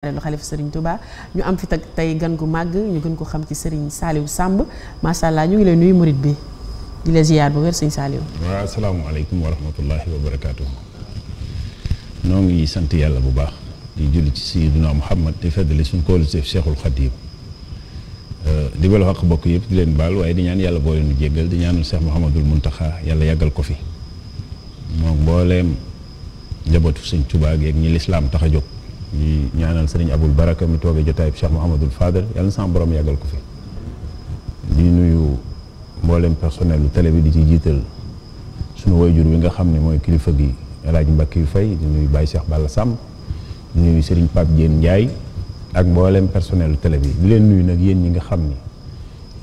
lu xalifa Serigne Touba ñu am fi tey gan gu màgg ñu gën ko xam ci Serigne Saliou Samb macha allah ñu ngi lay nuyu murit bi di la ziyaar bu wér Serigne Saliou. waaw asalaamaaleykum wa rahmatullahi wa barakaatu. noo ngi sant yàlla bu baax di julli ci Sayyidina Muhammad di feddali suñu kóolu ci Cheikhul Khadim di balu xaq bokk yëpp di leen baal waaye di ñaan yàlla boole nu jéggal di ñaanal Cheikh Mouhamadul Mountakha yàlla yàggal ko fi moom mbooleem njabootu Sëñ Touba geeg ñi lislaam tax a jóg. di ñaanal sëriñ Abul Baraka mi toogee jotaay bi Cheikh Mouhamadul Fadel yàlla na sama borom yàggal ko fi di nuyu mboolem personnel lu télé bi di ci jiital suñu wayjur wi nga xam ne mooy kilifa gi El Hadj Mbacke yu fay di nuyu Baye Cheikh Balla Samb di nuyu sëriñ Pape Diène Ndiaye ak mboolem personnel lu télé bi di leen nuyu nag yéen ñi nga xam ni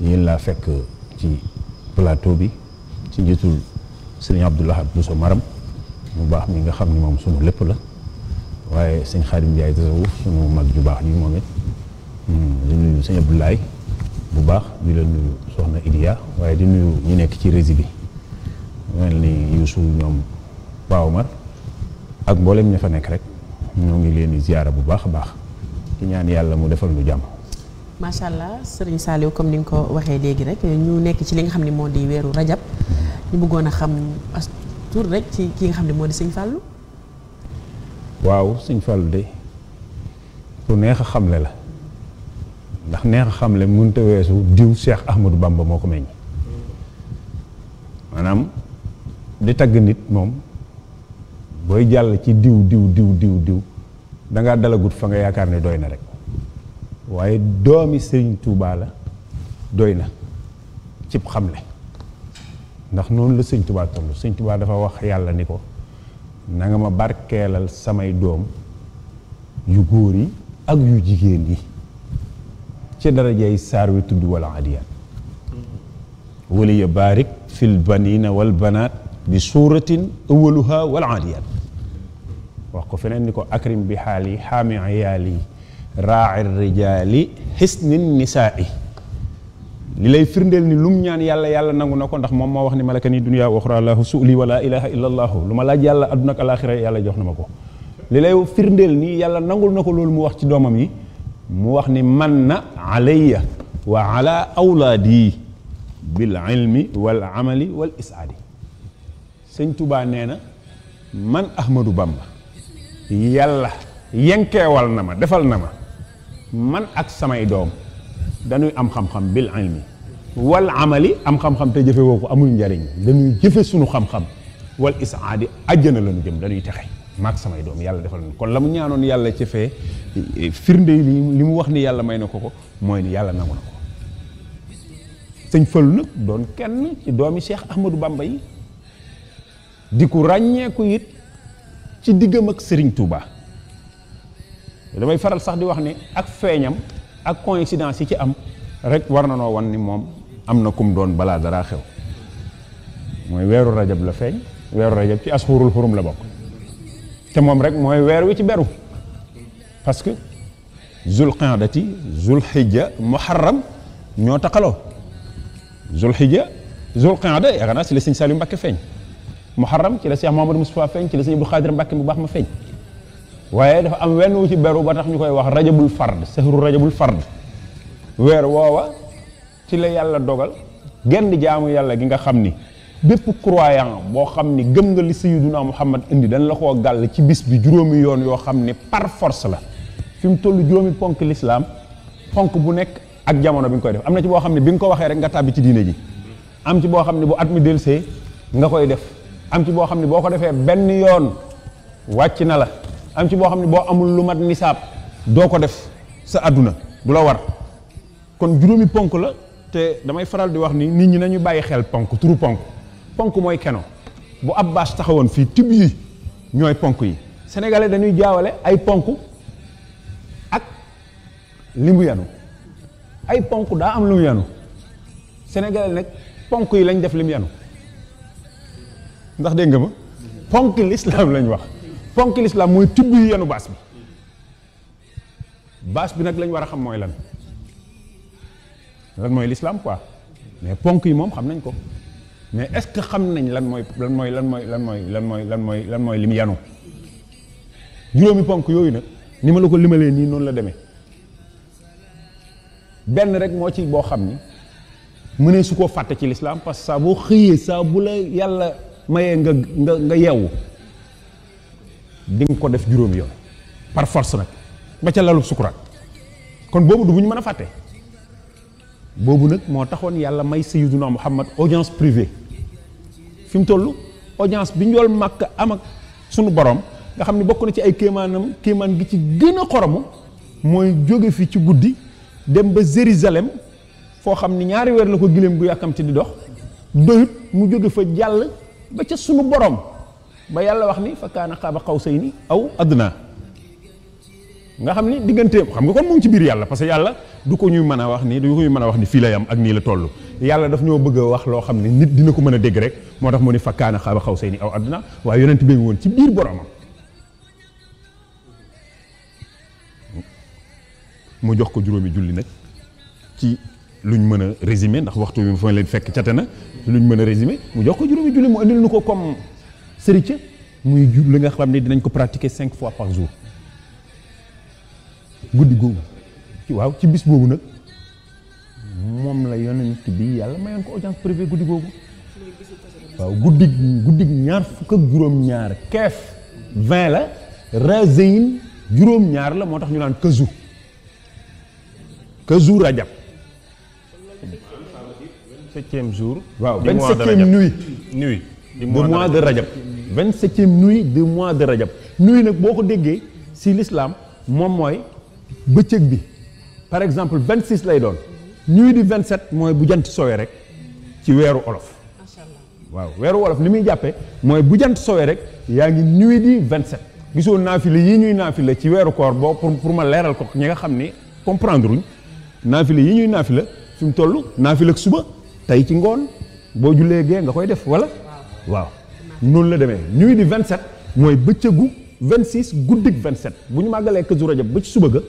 yéen laa fekk ci plateau bi ci njiitul sëriñ Abdoulaye Bousso Maram mu baax mi nga xam ni moom sunu lépp la. waaye sëñ Xaadim Njaay tasawuf sunu mag ju baax ji moom it di nuyu sëñ Abdoulaye bu baax di la nuyu soxna Idiya waaye di nuyu ñu nekk ci rési bi mel ni Youssou ñoom Paa Omar ak mboolem ña fa nekk rek ñoo ngi leen di ziyaara bu baax a baax di ñaan yàlla mu defal nu jàmm. macha allah Serigne Saliou comme ni nga ko waxee léegi rek ñu nekk ci li nga xam ne moo di weeru rajab ñu bëggoon a xam as tur rek ci ki nga xam ne moo di sëñ Fallou. waaw sëñ Fallou de ku neex a xamle la ndax neex a xamle mënut a weesu diw Cheikh Ahmadou Bamba moo ko meññ maanaam di tagg nit moom booy jàll ci diw da ngaa dalagut fa nga yaakaar ne doy na rek waaye doomi Sëriñ Tuubaa la doy na cib xamle ndax noonu la Sëriñ Tuubaa toll Sëriñ Tuubaa dafa wax yàlla ni ko na nga ma barkeelal samay doom yu góor yi ak yu jigéen yi ci darajay saar wi tudd wala adiyaat wala ya baarik fil banina wal banaat bi suuratin awaluha wal adiyaat wax ko feneen ni ko akrim bi xaali xaami ayaali raaci rijaali xisnin nisaai li lay firndeel ni lum ñaan yàlla nangu na ko ndax moom moo wax ni malaka ni dunya wa uxra lahu suuli wala ilaha illa allahu lu ma laaj yàlla adduna ak alaxira yàlla jox na ma ko li lay firndeel nii yàlla nangul na ko loolu mu wax ci doomam yi mu wax ni man na alayya wa ala awlaadi bil ilmi wal amali wal isaadi sëñ Tuubaa nee na man Ahmadou Bamba yàlla yenkeewal na ma defal na ma man ak samay doom dañuy am xam-xam bil ilmi wal amali am xam-xam te jëfe woo ko amul njariñ dañuy jëfe sunu xam-xam wal isaadi àjjana la ñu jëm dañuy texe maag samay doom yàlla defal na kon la mu ñaanoon yàlla ci fee firnde li mu wax ni yàlla may na ko mooy ni yàlla nangu na ko sëñ Fallu nag doon kenn ci doomi Cheikh Ahmadou Bamba yi di ko ràññeeku it ci diggam ak Serigne Touba damay faral sax di wax ni ak feeñam ak coïncidence yi ci am rek war na noo wan ni moom am na kum doon balaa dara xew mooy weeru rajab la feeñ weeru rajab ci asxurul xurum la bokk te moom rek mooy weer wi ci beru parce que zul qindati zul xijja muharram ñoo taqaloo zul xijja zul qinda yaakaar naa ci la sëñ Saliou Mbacke feeñ muharram ci la Cheikh Mamadou Moustapha feeñ ci la sëñ Abdou Khadir Mbacke mu baax ma feeñ waaye dafa am wenn wu ci beru ba tax ñu koy wax rajabul fard sahru rajabul fard weer woowa ci la yàlla dogal genn jaamu yàlla gi nga xam ni bépp croyant boo xam ni gëm nga li Sayyiduna Muhammad indi dañ la koo gàll ci bis bi juróomi yoon yoo xam ni par force la fi mu toll juróomi ponk l'islam ponk bu nekk ak jamono bi nga koy def am na ci boo xam ne bi nga ko waxee rek nga tàbbi ci diine ji am ci boo xam ne bu at mi delsee nga koy def am ci boo xam ne boo ko defee benn yoon wàcc na la am ci boo xam ne boo amul lu mat nisaab doo ko def sa àdduna du la war kon juróomi ponk la te damay faral di wax ni nit ñi nañu bàyyi xel ponk turu ponk mooy keno bu ab bâche taxawoon fii tib yi ñooy ponk yi sénégalais dañuy jaawale ay ponk ak li mu yanu ay ponk daa am lu mu yanu sénégalais nag ponk yi lañ def li mu yanu ndax dégg nga ma ponk l'islam lañ wax ponk l'islam mooy tibb yi yenu baas bi nag lañ war a xam mooy lan mooy l'islam quoi mais ponk yi moom xam nañ ko mais est-ce que xam nañ lan mooy li mu yanu juróomi ponk yooyu nag ni ma la ko limalee nii noonu la demee benn rek moo ci boo xam ni mënee su koo fàtte ci lislaam parce que saa boo xëyee saa bu la yàlla mayee nga yeewu di nga ko def juróomi yoon par force nag ba ca lalu sukuraat kon boobu du bu ñu mën a fàtte boobu nag moo taxoon yàlla may Sayyiduna Muhammad audience privée fi mu toll audience bi njool Màkka am ak sunu borom nga xam ne bokk na ci ay kéemaan gi ci gën a xoromu mooy jóge fi ci guddi dem ba Jérusalem foo xam ni ñaari weer la ko giléem gu yàkkamti di dox doyut mu jóge fa jàll ba ca sunu borom ba yàlla wax ni fa kaana qaaba qawsayni aw adnaa nga xam ni digganteem xam nga kon mu ngi ci biir yàlla parce que yàlla du ko ñuy mën a wax ni du ko ñuy mën a wax ni fii la yam ak nii la toll yàlla daf ñoo bëgg a wax loo xam ne nit dina ko mën a dégg rek moo tax mu ni fa kaana qaaba qawsayni aw adnaa waaye yonent bi woon ci biir boromam mu jox ko juróomi julli nag ci luñ mën a résumer ndax waxtu bi fa leen fekk cate na luñ mën a résumer mu jox ko juróomi julli mu andil nu ko comme sërica muy li nga xam ne dinañ ko pratiquer 5 fois par jour guddi googu waaw ci bis boobu nag moom la yonent bi yàlla mayoon ko audience privée guddi googu waaw guddi ñaar fukk ak juróom-ñaar keef 20 la razeyin juróom-ñaar la moo tax ñu naan kazu rajab 27e jour. waaw 27e nuit du mois de rajab 27e nuit du mois de rajab nuit nag boo ko déggee si l'islam moom mooy bëccëg bi par exemple 26 lay doon nuit du 27 mooy bu jant sowee rek ci weeru olof waaw weeru olof ni muy jàppee mooy bu jant sowee rek yaa ngi nuit du 27 gisoo naafile yii ñuy naafile ci weeru koor boo pour ma leeral ko ñi nga xam ni comprendre uñ naafile yi ñuy naafila fi mu toll naafila ak suba tey ci ngoon boo jullee gee nga koy def wala waaw noonu la demee nuit du 27 mooy bëccëgu 26 guddig 27 bu ñu màggalee Kazu Rajab ba ci suba ga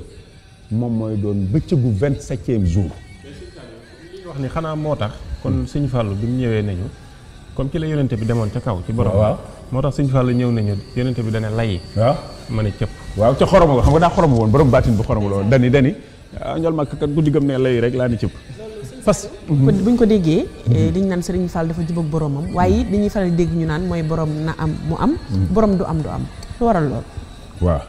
moom mooy doon bëccëgu 27e jour. wax ni xanaa moo tax kon Sëñ Fallu bi mu ñëwee nañu comme ci la yonente bi demoon ca kaw ci borom. waaw moo tax Sëñ Fallu ñëw nañu yonente bi dana layi. waaw ma ne cëpp. waaw ca xoromo nga xam nga daa xoromo woon borom baatin bu xoromo la woon dani njol ma kat guddi gam ne lay rek laa ni cëpp parce que buñ ko déggee diñ naan Sëriñ Fall dafa jubóog boromam waaye it dañuy faral dégg ñu naan mooy borom na am mu am borom du am lu waral lool waaw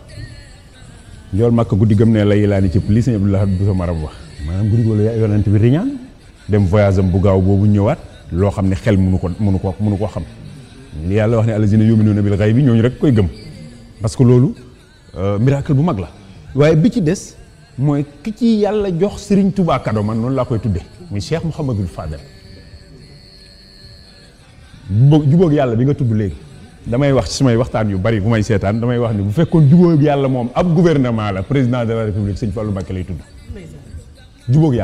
njol ma guddi gam ne lay laa ni cëpp lii sëñ Abdoulaye bu sa marab wax maanaam guddi googu la yonent bi riñaan dem voyage am bu gaaw boobu ñëwaat loo xam ne xel mënu ko xam li yàlla wax ne allazina yu'minuna bil ghaybi ñooñu rek koy gëm parce que loolu miracle bu mag la waaye bi ci des mooy ki ci yàlla jox Serigne Touba kado man noonu laa koy tudde muy Cheikh Mouhamadul Fadel jubóog yàlla bi nga tudd léegi damay wax ci sumay waxtaan yu bari bu may seetaan damay wax ni bu fekkoon jubóog yàlla moom ab gouvernement la président de la république Sëñ Fallou Mbacké lay tudd jubóog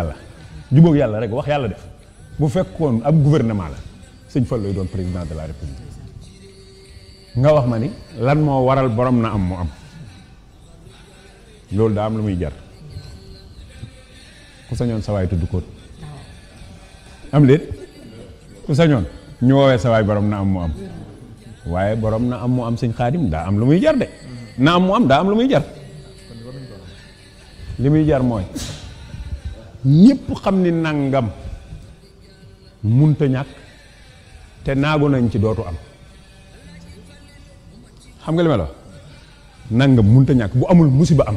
yàlla rek wax yàlla def bu fekkoon ab gouvernement la Sëñ Fallou lay doon président de la république nga wax ma ni lan moo waral borom na am mu am loolu daa am lu muy jar ku sañoon sawaay tudd ko am déet ku sañoon ñu woowee sawaay borom na am mu am waaye borom na am mu am Sëñ Xaadim daa am lu muy jar de na am mu am daa am lu muy jar li muy jar mooy ñépp xam ni nangam munta ñàkk te naagu nañ ci dootu am xam nga li ma la nangam munta ñàkk bu amul musiba am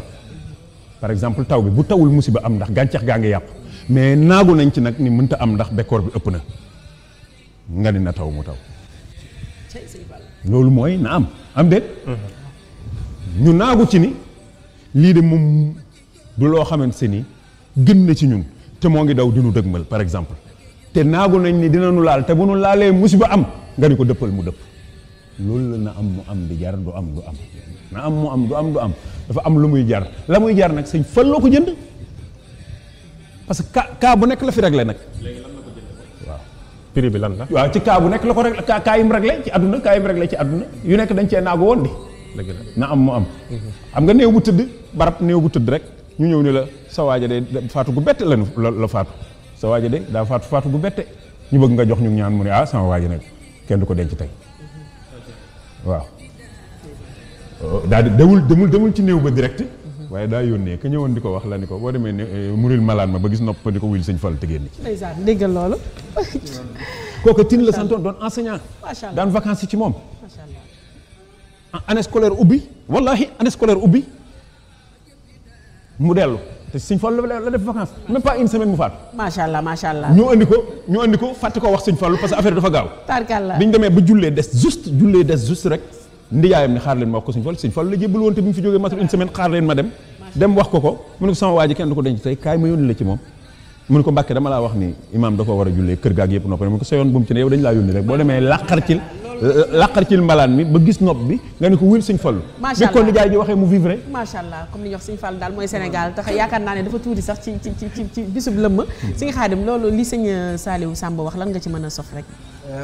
par exemple taw bi bu tawul musiba am ndax gàncax gaa ngi yàqu mais naagu nañ ci nag ni mënta am ndax bekkoor bi ëpp na nga ni na taw mu taw loolu mooy na am déet ñu naagu ci ni lii de moom du loo xamante ni gën na ci ñun te moo ngi daw dinu dëgmal par exemple te naagu nañ ni dina nu laal te bu nu laalee musiba am nga ni ko dëppal mu dëpp loolu la na am mu am di jar du am na am mu am du am dafa am lu muy jar la muy jar nag Sëñ Fallu loo ko jënd parce que cas bu nekk la fi réglé nag. léegi lan la ko jënd waaw prix bi lan la. waaw ci cas bu nekk la ko réglé cas yi mu réglé ci àdduna yu nekk dañ cee naagu woon di. dëgg la na am mu am. xam nga néew bu tëdd barab néew bu tëdd rek ñu ñëw ni la sa waaja de faatu gu bette la faatu sa waaja de daa faatu gu bette ñu bëgg nga jox ñu ñaan mu ne sama waaja nag kenn du ko denc tey waaw. daal di demul ci néew ba direct waaye daa yónnee ka ñëwoon di ko wax la ni ko boo demee ne muril malaan ma ba gis nopp di ko wuyul sëñ Fallu te génn ci. ndeysaan déggal loolu. kooku tin la santoon doon enseignant. macha allah daan vacances ci moom. macha allah. année scolaire ubbi wallahi année scolaire ubbi mu dellu te sëñ Fallu la def vacances même pas une semaine mu faatu. macha allah macha allah. ñu andi ko fàtte ko wax sëñ Fallu parce que affaire dafa gaaw. tarkalla bi ñu demee ba jullee des juste rek ndiyaayam ne xaar leen ma wax ko sëñ Fallu la jébbal woon te bi mu fi jógee matul une semaine xaar leen ma dem wax ko mu ne ko sama waa ji kenn du ko denc tey kaay ma yónni la ci moom mu ne ko Mbàkke dama laa wax ni imaam da ko war a jullee kër gaag yëpp nopp mu ne ko sa yoon bu mu ci ne yow dañu laa yónni rek boo demee làqar ci mbalaan mi ba gis nopp bi nga ne ko wul sëñ Fallu macha allah bi ko nijaay ji waxee mu vivre macha allah comme li ñu wax sëñ Fallu daal mooy Sénégal tax yaakaar naa ne dafa tuuti sax ci bisub lëmm sëñ Xaadim loolu li sëñ Saliou Samb wax lan nga ci mën a sof rek.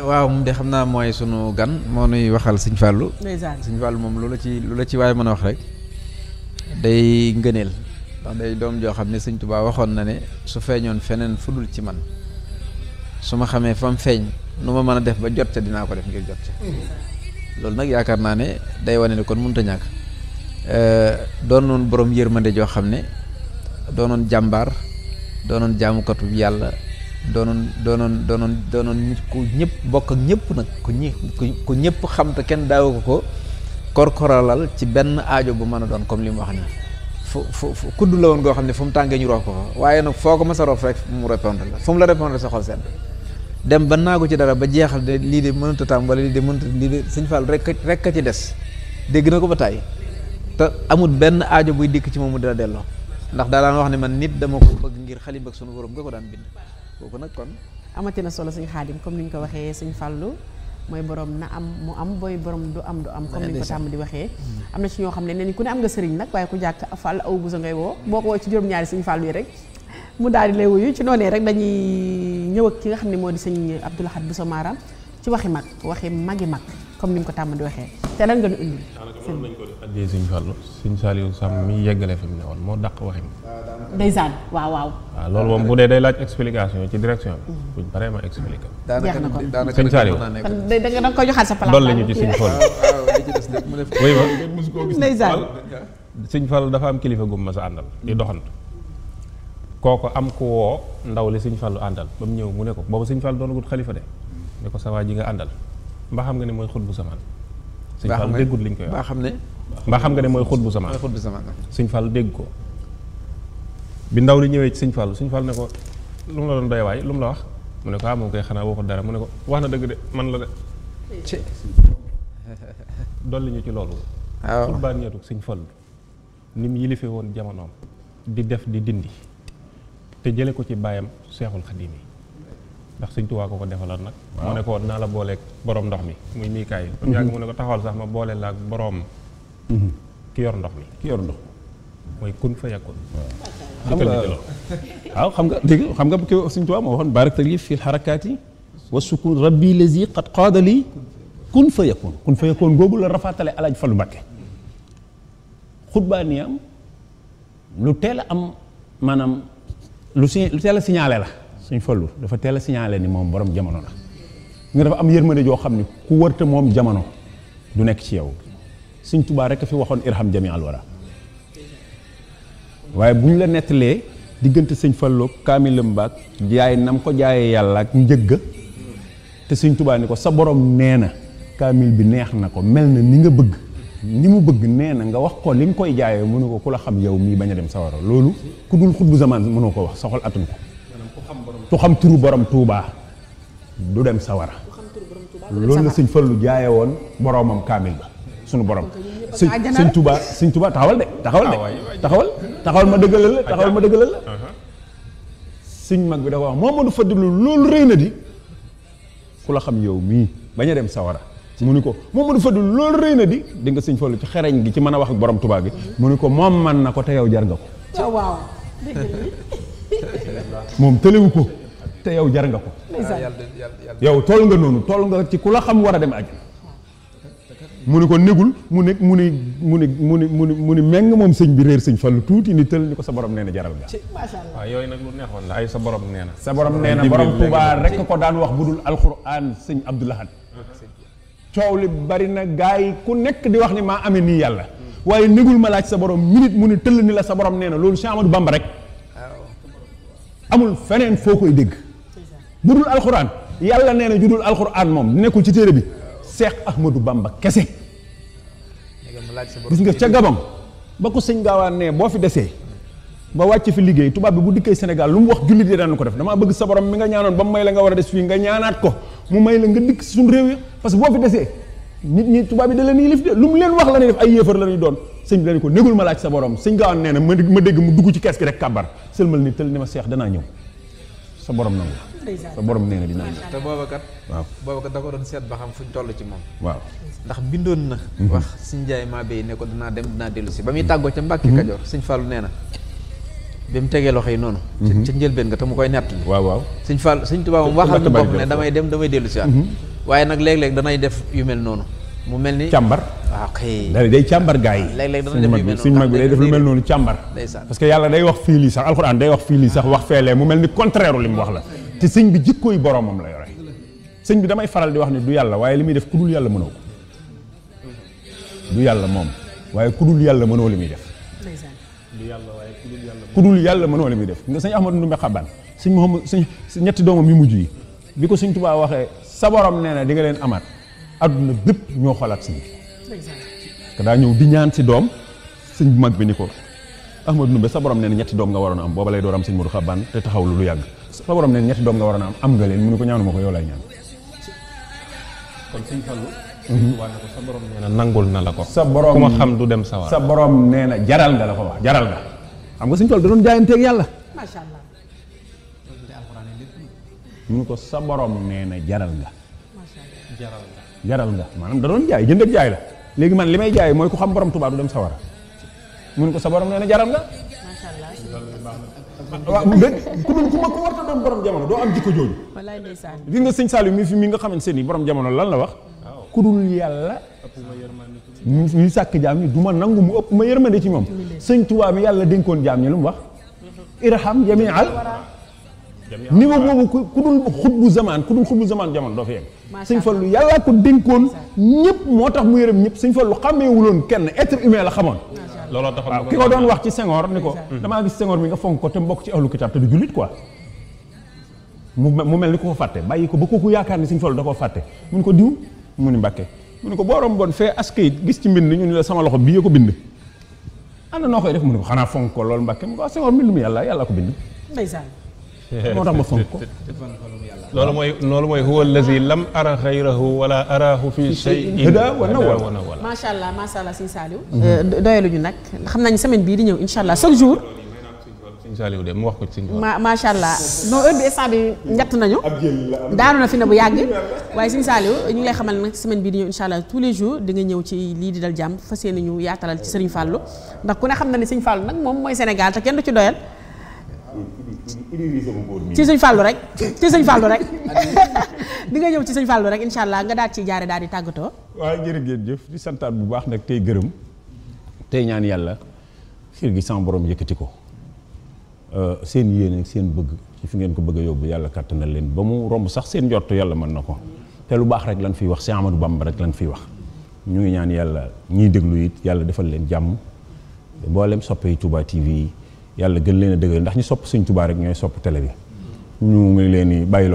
waaw moom de xam naa mooy sunu gan moo nuy waxal sëñ Fallu. ndeysaan sëñ Fallu moom lu la ci waaye mën a wax rek day ngëneel ndax day doom joo xam ne sëñ Tuubaa waxoon na ne su feeñoon feneen fudul ci man su ma xamee fa mu feeñ nu ma mën a def ba jot ca dinaa ko def ngir jot ca loolu nag yaakaar naa ne day wane ne kon mënut a ñàkk doonoon borom yërmande joo xam ne doonoon jàmbaar doonoon jaamukatu yàlla doonoon nit ku ñëpp bokk ak ñëpp nag ku ñëpp xam te kenn daawu ko korkoralal ci benn aajo bu mën a doon comme li mu wax nii fu kudd la woon goo xam ne fu mu tàngee ñu roof ko fa waaye nag foo ko mas a roof rek mu répondre la fu mu la répondre sa xol seen dem ba naagu ci dara ba jeexal de lii de mënut a tàmm wala lii de sëñ Fall rek a ci des dégg na ko ba tàyyi te amul benn aajo buy dikk ci moom mu dina delloo ndax daa daan wax ne man nit dama ko bëgg ngir xalim ak sunu borom nga ko daan bind kooku nag kon amati na solo sëñ Xaadim comme ni ñu ko waxee sëñ Fallu mooy borom na am mu am booy borom du am comme ni ñu ko tàmm di waxee am na ci ñoo xam ne nee ni ku ne am nga sëriñ nag waaye ku jàkk Fall aw bu sa ngay woo boo ko woo ci juróom-ñaari sëñ Fallu yi rek mu daal di lay wuyu ci noonee rek dañuy ñëw ak ki nga xam ne moo di sëñ Abdou Lahad Bousso Maram ci waxi magi mag comme ni mu ko tàmm di waxee te lan nga nu indi sëñ nañ ko addee sëñ Fallu sëñ Saliou Samb mi yeggale fi mu ne woon moo dàq waxi ndeysaan waaw waaw loolu moom bu dee day laaj explication ci direction bi buñ paree ma expliqué daanaka sëñ Saliou da nga koy joxaat sa place loolu la ñu ci sëñ Fallu oui ma ndeysaan sëñ Fallu dafa am kilifa gum ma sa àndal di doxantu kooko am ku woo ndaw li sëñ Fallu àndal ba mu ñëw mu ne ko boobu sëñ Fallu doon gut xalifa de ne ko sa waa ji nga àndal mbaa xam nga ne mooy xut bu samaan sëñ Fallu déggut liñ koy wax mbaa xam nga ne mooy xut bu samaan sëñ Fallu dégg ko bi ndaw li ñëwee ci sëñ Fallu ne ko lu mu la doon doy waay lu mu la wax mu ne ko moom koy xanaa waxut dara mu ne ko wax na dëgg de man la de dolli ñu ci loolu xutbaaneetu sëñ Fallu ni mu yilife woon jamonoom di def di dindi te jële ko ci baayam Seexul Xadiim yi ndax sëñ Tuubaa ko defaloon nag mu ne ko naa la booleeg borom ndox mi muy Mikaayil ba mu yàgg mu ne ko taxawal sax ma boole la ak borom ki yor ndox mi mooy kun fa yakun xam nga dégg xam nga ki sëñ Tuubaa moo waxoon baarakta lii fil harakaati wa sukun rabbi lazi qad qaada lii kun fa yakun googu la rafaatale Alaaji Fallu Mbàkke xutbaaniyam lu teel a am maanaam lu teel a signalé la sëñ Fallu dafa teel a signalé ni moom borom jamono la nga dafa am yërmande joo xam ni ku wërte moom jamono du nekk ci yow sëñ Tuubaa rek a fi waxoon irham jami al wara waaye bu ñu la nettalee diggante sëñ Fallu kaamilam baag jaay nam ko jaayee yàlla ak njëgga te sëñ Tuubaa ni ko sa borom nee na kaamil bi neex na ko mel na ni nga bëgg ni mu bëgg nee na nga wax ko li nga koy jaayee mënu ko ku la xam yow mii bañ a dem sawara loolu ku dul xut bu zamaan mënoo ko wax soxol atun ko ku xam turu borom Tuubaa du dem sawara loolu la sëñ Fallu jaaye woon boromam kaamil ba sunu borom sëñ Tuubaa taxawal ma dëggalal la sëñ mag bi da ko wax Mamadu Fadilu loolu rëy na di ku la xam yow mii bañ a dem sawara mu ni ko Mamadu Fadilu loolu rëy na di nga sëñ Fallu ci xereñ gi ci mën a wax ak borom Tuubaa gi mu ni ko moom man na ko te yow jar nga ko waaw moom tëlewu ko te yow jar nga ko yow tool nga noonu tool nga ci ku la xam war a dem àjjana mu ni ko négul mu ni meng moom sëñ bi réer sëñ Fallu tuuti ni tël ni ko sa borom nee na jaral nga waaw yooyu nag lu neexoon la ay sa borom nee na borom Tuubaa rek ko daan wax budul alxuraan sëñ Abdou Lahad coow li bari na gaa yi ku nekk di wax ni maa amee nii yàlla waaye négul ma laaj sa borom minute mu ne tëll ni la sa borom nee na loolu Cheikh Ahmadou Bamba rek amul feneen foo koy dégg bu dul alxuraan yàlla nee na ju dul alxuraan moom nekkul ci téere bi Cheikh Ahmadou Bamba kese gis nga ca Gabon ba ko sëñ Gaawaan ne boo fi desee ba wàcc fi liggéey tubaab bi bu dikkee Sénégal lu mu wax jullit yi daan ko def damaa bëgg sa borom mi nga ñaanoon ba mu may la nga war a des fii nga ñaanaat ko mu may la nga dikk si suñu réew ya parce que boo fi desee nit ñi tubaab bi da leen yilif de lu mu leen wax la ñuy def ay yéefar la ñuy doon sëñ bi dañu ko négul ma laaj sa borom sëñ Gaawaan nee na ma dégg mu dugg ci kees gi rek kàbbar sëlmal ni tël ni ma seex danaa ñëw sa borom nangu sa borom nee na dinaa ñëw te booba kat waaw booba kat da ko doon seet ba xam fuñ toll ci moom waaw ndax bindoon na wax sëñ Njaay maa bay ne ko dinaa dem dinaa dellu si ba muy tàggoo ca Mbàkke Kajoor sëñ Fallu nee na bi mu tegee loxo yi noonu ca njëlbeen nga te mu koy nettali waaw sëñ Fallu sëñ Tuubaa moom waxal na bopp ne damay dem damay dellu si waat waaye nag léeg-léeg danay def yu mel noonu mu mel ni càmbar waaw kay day càmbar gaa yi léeg-léeg dana def yu mel noonu suñ mag bi day def lu mel noonu càmbar parce que yàlla day wax fii lii sax alxuraan day wax fii lii sax wax feelee mu mel ni contraire li mu wax la te sëñ bi jikkooy boromam la yore sëñ bi damay faral di wax ne du yàlla waaye li muy def ku dul yàlla mënoo ko du yàlla moom waaye ku dul yàlla mënoo li muy def ku dul yàlla mënoo li muy def nga sëñ Ahmadou Ndumbe Xabaan sëñ Muhammad sëñ ñetti doomam yu mujj yi bi ko sëñ Tuubaa waxee sa borom nee na di nga leen amaat adduna bépp ñoo xolaat sëñ bi parce que daa ñëw di ñaan si doom sëñ bu mag bi ni ko Ahmadou Ndumbe sa borom nee na ñetti doom nga waroon a am booba lay door am sëñ Modou Xabaan te taxaw lu yàgg sa borom nee na ñetti doom nga waroon a am nga leen mu ne ko ñaanuma ko yow lay ñaan kon sëñ Fallu waa ne ko sa borom nee na nangul na la ko sa borom ku ma xam du dem sawar sa borom nee na jaral nga la ko wax jaral nga xam nga sëñ Fallu da doon jaayanteeg yàlla macha allah mu ne ko sa borom nee na jaral nga jaral nga maanaam da doon jaay jënd ak jaay la léegi man li may jaay mooy ku xam borom Tuubaa du dem sawara mu ne ko sa borom nee na jaral nga macha allah waaw ku dul ku ma ko warta doon borom jamono doo am jikko jooju wallaay ndeysaan gis nga sëñ Saliou mi nga xamante ni borom jamono lan la wax ku dul yàlla ñu sàkk jaam ñi du ma nangu mu ëpp ma yërmande ci moom sëñ Tuubaa mi yàlla dénkoon jaam ñi lu mu wax irham jamial niveau boobu ku dul xutbu zaman jamono doo fi yegg sëñ Fallu yàlla ko dénkoon ñëpp moo tax mu yërëm ñëpp sëñ Fallu xàmmeewuloon kenn être humain la xamoon looloo tax waaw ki ko doon wax ci Senghor ni ko damaa gis Senghor mi nga fonk ko te mbokk ci ahlu kitaab te du jullit quoi mu mel ni ko fàtte bàyyi ko ba kooku yaakaar ni sëñ Fallu da koo fàtte mu ni ko diw mu ni Mbàkke mu ni ko boo romboon fee askayit gis ci mbind ñu ni la sama loxo bii ko bind ànd noo koy def mu ni ko xanaa fonk ko loolu Mbàkke mu ko Senghor mbind mu yàlla ko bind ndeysaan moo tax ma fonk ko loolu mooy huwa allazi lam ara xayrahu wala arahu fi shay'in hada wa nawwar macha allah sëñ Saliou doyaluñu nag xam nañ semaine bii di ñëw insha allah chaque jour sëñ Saliou de mu wax ko ci sëñ macha allah non heure bi instant bi njett nañu daanu na fi ne bu yàgg waaye sëñ Saliou ñu ngi lay xamal nag semaine bii di ñëw insha allah tous les jours di nga ñëw ci lii di dal jàmm fas yéene ñu yaatalal ci Sëriñ Fallou ndax ku ne xam na ni sëñ Fallou nag moom mooy Sénégal te kenn du ci doyal ci sëñ Fallou rek di nga ñëw ci sëñ Fallou rek insha allah nga daal ci jaare daal di tàggatoo. waaw jërëjëf di santaat bu baax nag tey gërëm tey ñaan yàlla xiir gi sama borom yëkkati ko seen yéene ak seen bëgg ci fi ngeen ko bëgg a yóbbu yàlla kàttanal leen ba mu romb sax seen njort yàlla mën na ko te lu baax rek lan fiy wax Cheikh Ahmadou Bamba rek lan fiy wax ñu ngi ñaan yàlla ñiy déglu it yàlla defal leen jàmm mboolem soppe yi Touba TV yi yàlla gën leen a dëggal ndax ñu sopp Sëñ Touba rek ñooy sopp télé bi ñu ngi leen di bàyyiloo